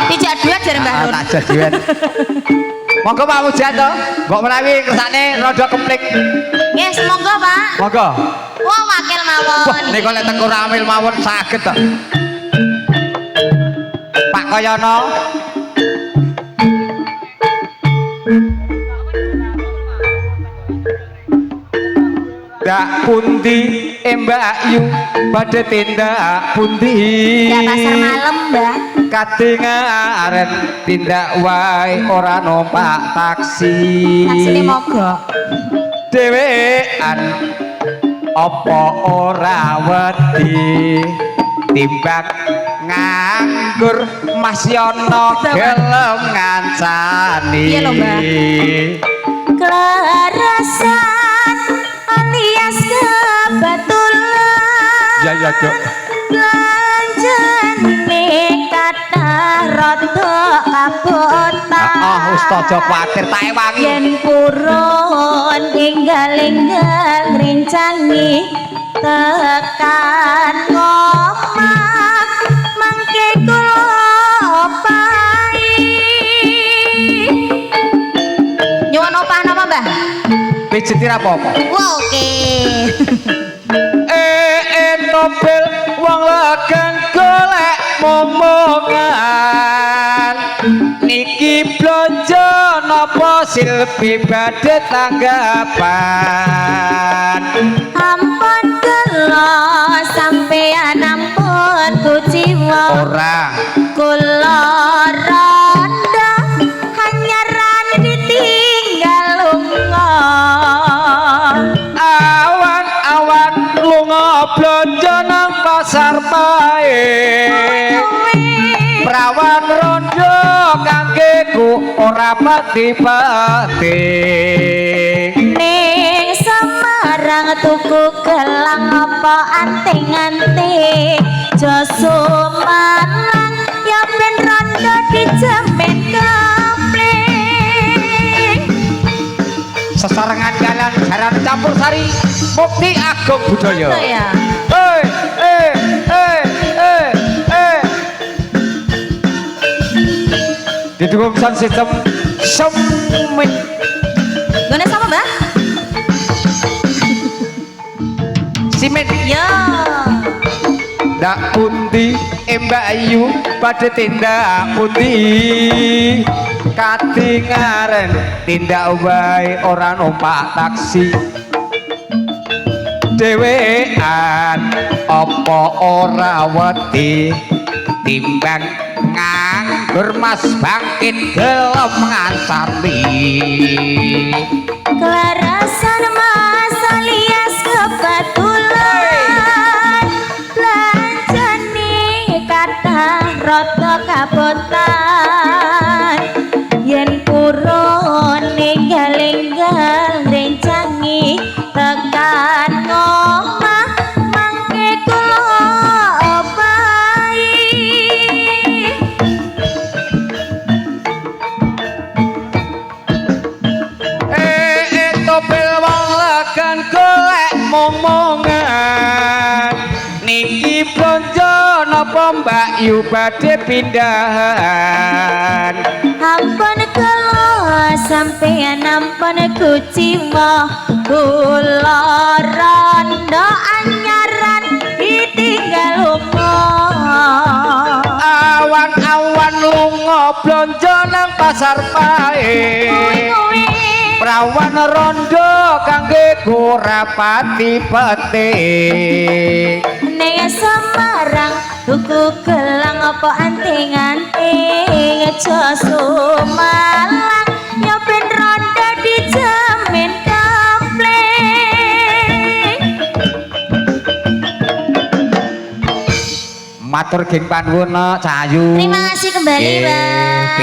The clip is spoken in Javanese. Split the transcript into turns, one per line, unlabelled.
Dijak duet jare Mbah Run.
Tak jak duet. Monggo Pak Mujianto, mbok menawi kersane rada kempling.
Nggih, semoga Pak.
Monggo.
Wah, wakil mawon.
Wah, nika lek teko ramil mawon saged to. Pak Koyono. Ndak pundi Mbak Yu badhe tindak pundi?
Ya pasar malam, Mbak.
Kadingaren tindak wae ora numpak taksi.
Taksine mogok.
Dhewean apa ora wedi timbang nganggur Mas Yono gelem ngancani.
Piye lho, Mbak? Kelerasan alias kebetulan.
Ya ya, Dok.
Belanjane kathah rada kabotan.
Ah, wis aja kuwatir tak ewangi.
Yen purun enggal-enggal ngrincangi tekan omah mangke kula opahi. Nyuwun opah napa, Mbah?
Pijeti ra apa-apa.
Wah, oke.
Topel wong legan golek momongan. Niki blonjo napa silpi badhe tanggapan?
Ampun kula sampeyan ampun kuciwa.
Ora.
Kula rondo hanyaran ditinggal lunga.
Awan-awan lunga blonjo nang pasar pae. Prawan rondo kangge ku ora pati-pati.
Ning Semarang tuku gelang apa anting-anting. Joso Malang ya ben rondo dijamin kempling.
Sesarengan jalan jaran campur sari Mukti Agung Budaya.
Ya.
Hei, eh, eh, eh, eh. Didukung sound system Semit.
Gone sama, Mbah?
Simet.
Ya.
Ndak pundi Mbak Yu badhe tindak pundi? Kadingaren tindak wae ora numpak taksi. Dhewean apa ora wedi timbang nganggur Mas Bangkit gelem ngancani.
Kelarasan Mas alias kebetulan. Belanjane kathah rada kabotan. Yen purun enggal-enggal ngrencangi tekan omah mangke kula opahi.
Topel wong legan golek momongan. Niki blonjo napa Mbak Yu badhe pindahan?
Ampun kula sampeyan ampun kuciwa. Kula rondo anyaran ditinggal lunga.
Awan-awan lunga blonjo nang pasar pae. Prawan rondo kangge ora pati peti.
Ning Semarang tuku gelang apa anting-anting. Joso Malang ya ben rondo dijamin komplit.
Matur geng panuwun Cahayu.
Terima kasih kembali, Mbak.